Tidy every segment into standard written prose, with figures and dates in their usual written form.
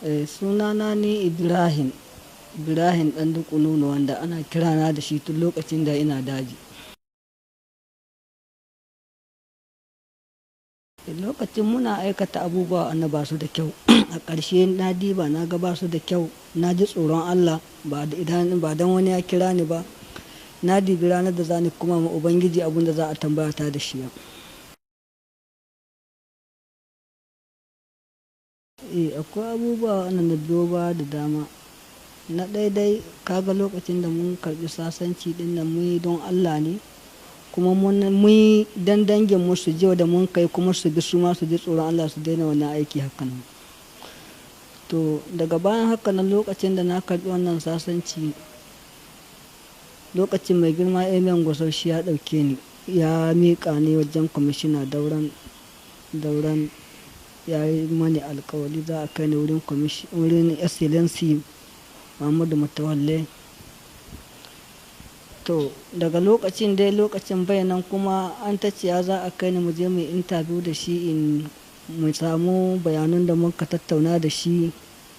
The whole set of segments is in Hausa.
Sunana ni Ibrahim, Ibrahim ɗan Dukununu, wanda ana kirana da shi tun lokacin da ina daji. Lokacin muna aikata abubuwa wanda ba su da kyau. A ƙarshe na diba na ga ba su da kyau. Na ji tsoron Allah ba idan ba don wani ya kira ni ba. Na dibi ranar da za ni kuma ma Ubangiji abin da za a tambaya ta da shi. Akwai abubuwa wanda na biyo baya da dama. Na ɗaya dai ka ga lokacin da mun karɓi sasanci ɗin nan mun yi don Allah ne, kuma mun yi don dangin mu su ji da mun kai kuma su bi su ma su ji tsoron Allah su daina wannan aiki hakan. To daga bayan haka nan lokacin da na karɓi wannan sasanci, lokacin mai girma Emir Gusau shi ya ɗauke ni, ya miƙa ni wajen kwamishina Dauran, Dauran ya yi mani alkawari za a kai ni wurin wurin Excellency Muhammadu Matawalle. To daga lokacin dai lokacin bai nan kuma an ta ce za a kai ni mu je mu yi interview da shi in mu samu bayanan da muka tattauna da shi,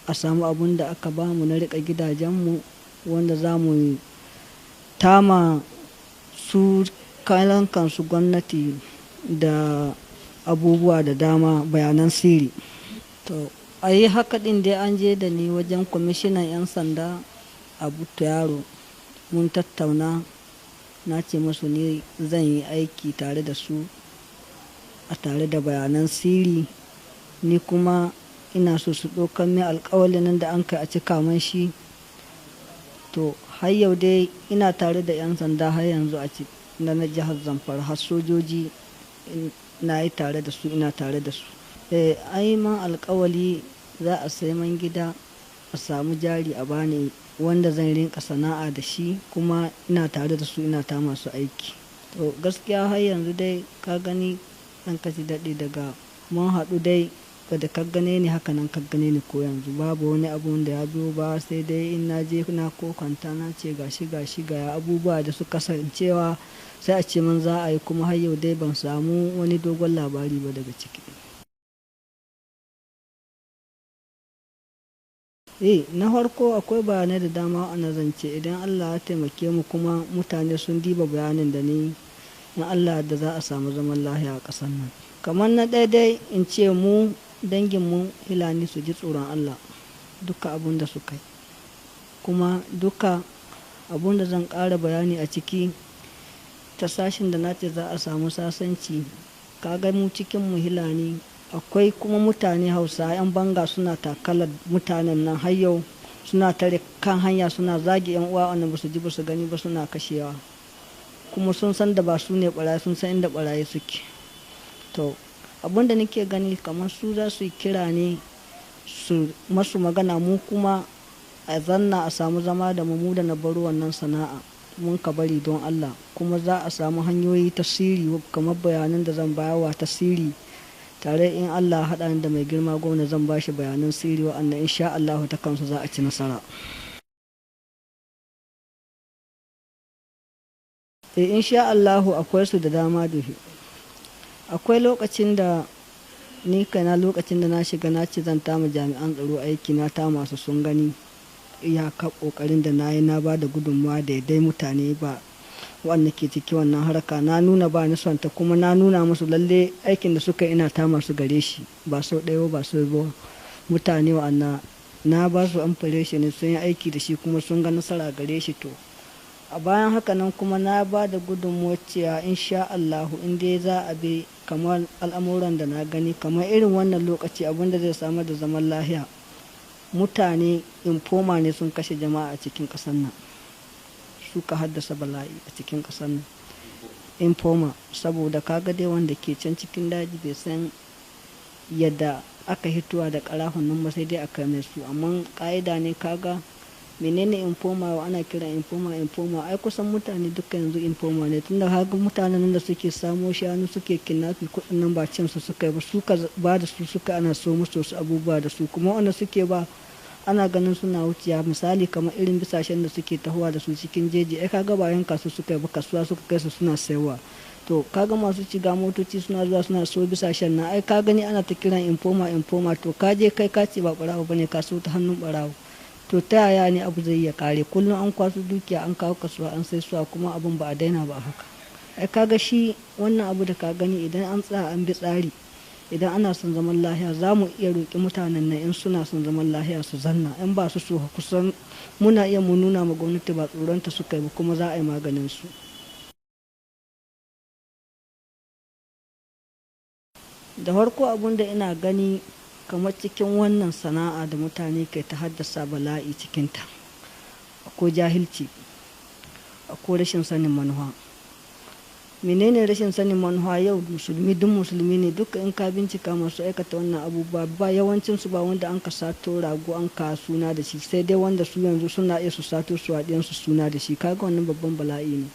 a samu abun da aka bamu na riƙe gidajenmu wanda za mu tama su karan kansu gwamnati da abubuwa da dama, bayanan sirri. To a yi haka ɗin dai an je da ni wajen kwamishinan 'yan sanda Abu Yaro. Mun tattauna, na ce musu ni zan yi aiki tare da su a tare da bayanan sirri. Ni kuma ina so su ɗaukan min alƙawalin nan da an kai a cika man shi. To har yau dai ina tare da 'yan sanda har yanzu a na jihar Zamfara, har sojoji na yi tare da su, ina tare da su. An yi man alkawali za a sai man gida, a samu jari a bani wanda zan rinƙa sana'a da shi, kuma ina tare da su ina ta masu aiki. To gaskiya har yanzu dai ka gani ɗan kashi daɗi daga mun haɗu dai, kada ka gane ni haka nan ka gane ni ko yanzu babu wani abun da ya biyo ba, sai dai in na je na kokanta na ce gashi gashi ga abubuwa da suka kasancewa, sai a ce man za a yi, kuma har yau dai ban samu wani dogon labari ba daga ciki. Na farko akwai bayanai da dama wanda zan ce idan Allah ya taimake mu kuma mutane sun diba bayanin da ni, in Allah da za a samu zaman lafiya a ƙasar nan. Kamar na ɗaya dai in ce mu dangin mu Fulani su ji tsoron Allah duka abun da suka yi. Kuma duka abun da zan ƙara bayani a ciki ta sashin da na ce za a samu sasanci. Ka ga mu cikin mu Fulani akwai kuma mutane Hausa 'yan banga suna takalar mutanen nan har yau, suna tare kan hanya suna zage 'yan uwa wanda ba su ji ba su gani ba suna kashewa. Kuma sun san da ba su ne ɓarayi, sun san inda ɓarayi suke. To abun da nake gani kamar su za su yi kira ne su masu magana, mu kuma a zanna a samu zama da mu da na baro wannan sana'a mun ka bari don Allah. Kuma za a samu hanyoyi ta sirri kamar bayanan da zan bayarwa ta sirri tare in Allah ya haɗa ni da mai girma gwamna zan bashi bayanan sirri wa'anda in sha Allahu ta kansu za a ci nasara. In sha Allahu akwai su da dama duhi. Akwai lokacin da ni kaina lokacin da na shiga na ce zan tama jami'an tsaro aiki, na tama su sun gani iyaka ƙoƙarin da na yi, na ba da gudunmawa daidai mutane ba waɗanda ke ciki wannan harka. Na nuna ba ni son ta kuma na nuna musu lalle aikin da suka ina tama su gare shi ba sau ɗaya ba sau biyu. Mutane wa'anda na ba su amfani ne sun yi aiki da shi kuma sun ga nasara gare shi. To a bayan haka nan kuma na ba da gudunmawar cewa in sha Allahu in dai za a bi kamar al'amuran da na gani kamar irin wannan lokaci abun da zai samar da zaman lafiya. Mutane informa ne sun kashe jama'a a cikin ƙasar nan. Suka haddasa bala'i a cikin ƙasar nan. Informa saboda ka ga dai wanda ke can cikin daji bai san yadda aka hitowa da ƙarahun nan ba sai dai a kai mai su. Amma ƙa'ida ne ka ga menene informa, ana kiran informa informa, ai kusan mutane duka yanzu informa ne, tunda haka mutanen nan da suke samo shanu suke kidnapping kuɗin nan ba cin su suka yi ba, suka ba da su suka ana so musu wasu abubuwa da su, kuma wanda suke ba ana ganin suna wuciya. Misali kamar irin bisashen da suke tahowa da su cikin jeji, ai ka ga ba yanka su suka yi ba, kasuwa suka kai su suna sayarwa. To kaga masu shiga motoci suna zuwa suna so bisashen nan, ai ka gani ana ta kiran informa informa. To ka je kai ka ce ba barawo bane, ka so ta hannun barawo. To ta yaya ne abu zai iya kare? Kullum an kwaso dukiya an kawo kasuwa an sai suwa, kuma abun ba a daina ba haka. Ai kaga shi wannan abu da ka gani, idan an tsaya an bi tsari, idan ana son zaman lahiya, za mu iya roƙi mutanen nan in suna son zaman lahiya su zanna. In ba su so, kusan muna iya mu nuna ma gwamnati ba tsoronta suka yi ba, kuma za a yi maganin su. Da farko abun da ina gani kamar cikin wannan sana'a da mutane ke ta haddasa bala'i cikinta, akwai jahilci, akwai rashin sanin manufa. Menene rashin sanin manufa? Yau musulmi duk musulmi ne duka. In ka bincika masu aikata wannan abubuwa, ba yawancin su ba wanda an ka sato rago an ka suna da shi, sai dai wanda su yanzu suna iya su sato su su suna da shi. Kaga wannan babban bala'i ne.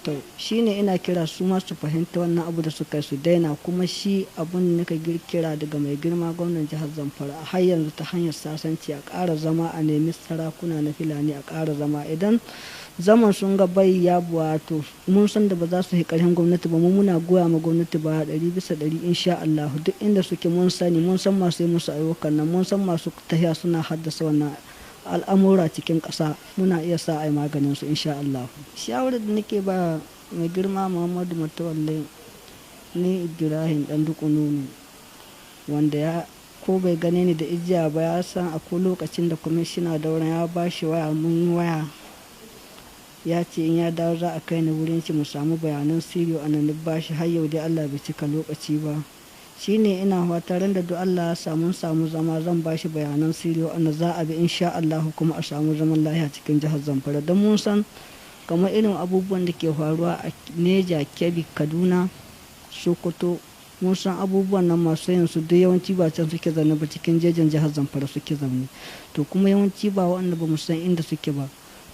To shine ina kira su ma su fahimta wannan abu da suka su daina. Kuma shi abun da nika kira daga mai girma gwamnan jihar Zamfara, har yanzu ta hanyar sasanci a ƙara zama, a nemi sarakuna na Filani a ƙara zama. Idan zaman sun ga bai ya buwa, to mun san da ba za su yi ƙarfin gwamnati ba. Mu muna goya ma gwamnati ba 100% insha Allah. Duk inda suke mun sani, mun san masu yi musu ayyukan nan, mun san masu tahiya suna haddasa wannan al'amura cikin ƙasa. Muna iya sa a yi maganin su insha Allah. Shawarar da nake ba mai girma Muhammadu Matawalle, ni Ibrahim Dan Dukununu, wanda ya ko bai gane ni da ijiya ba, ya san akwai lokacin da kwamishina Dauran ya ba shi waya, mun yi waya, ya ce in ya dawo za a kai ni wurin shi mu samu bayanan sirri a nan ba shi. Har yau dai Allah bai cika lokaci ba. Shine ina fata ran da duk Allah ya samu zama, zan ba shi bayanan sirri wanda za a bi insha Allah kuma a samu zaman lafiya cikin jihar Zamfara. Don mun san kamar irin abubuwan da ke faruwa a Neja, Kebbi, Kaduna, Sokoto, mun san abubuwan nan masu yin su duk yawanci ba can suke zaune ba, cikin jejin jihar Zamfara suke zaune. To kuma yawanci ba waɗanda ba mu san inda suke ba,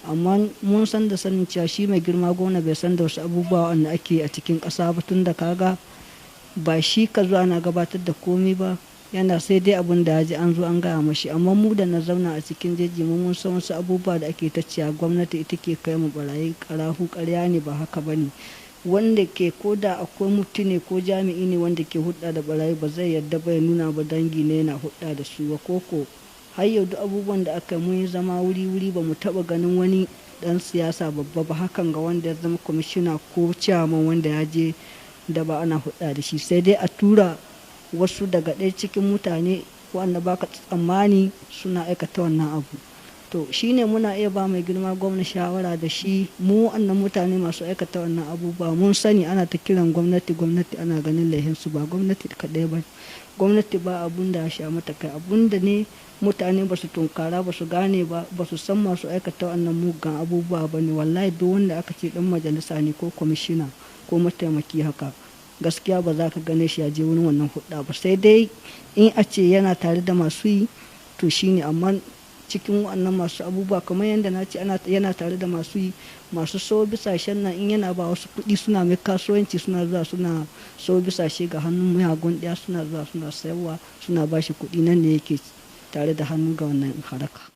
amma mun san da sanin cewa shi mai girma gwamna bai san da wasu abubuwa wanda ake a cikin ƙasa ba, tun da kaga ba shi ka zo ana gabatar da komi ba, yana sai dai abin da ya ji an zo an gaya mashi. Amma mu da na zauna a cikin jeji, mu mun san wasu abubuwa da ake ta cewa gwamnati ita ke kai mu barayi karahu, ƙarya ne, ba haka ba ne. Wanda ke ko da akwai mutum ne ko jami'i ne wanda ke hudda da barayi, ba zai yarda ba ya nuna ba dangi ne yana hudda da su ba. Koko har yau duk abubuwan da aka mun yi zama wuri wuri, ba mu taba ganin wani dan siyasa babba ba hakan ga wanda ya zama kwamishina ko ciyaman wanda ya je da ba ana hudda da shi, sai dai a tura wasu daga ɗaya cikin mutane wanda baka tsammani suna aikata wannan abu. To shine muna iya ba mai girma gwamna shawara da shi, mu wannan mutane masu aikata wannan abubuwa mun sani ana ta kiran gwamnati gwamnati, ana ganin laihinsu. Ba gwamnati kaɗai ba, gwamnati ba abun da ya sha mata kai. Abun da ne mutane ba su tunkara ba, su gane ba, ba su san masu aikata wannan mugan abubuwa ba ne. Wallahi duk wanda aka ce dan majalisa ne ko kwamishina ko mataimaki haka, gaskiya ba za ka gane shi ya je wurin wannan hudda ba, sai dai in a ce yana tare da masu yi. To shine, amma cikin wannan masu abubuwa, kamar yadda na ce yana tare da masu yi, masu so bisashen nan, in yana ba wasu kuɗi suna mai kasuwanci, suna zuwa suna so bisashe ga hannun miyagun ɗaya, suna zuwa suna sayarwa, suna ba shi kuɗi, nan ne yake tare da hannu ga wannan haraka.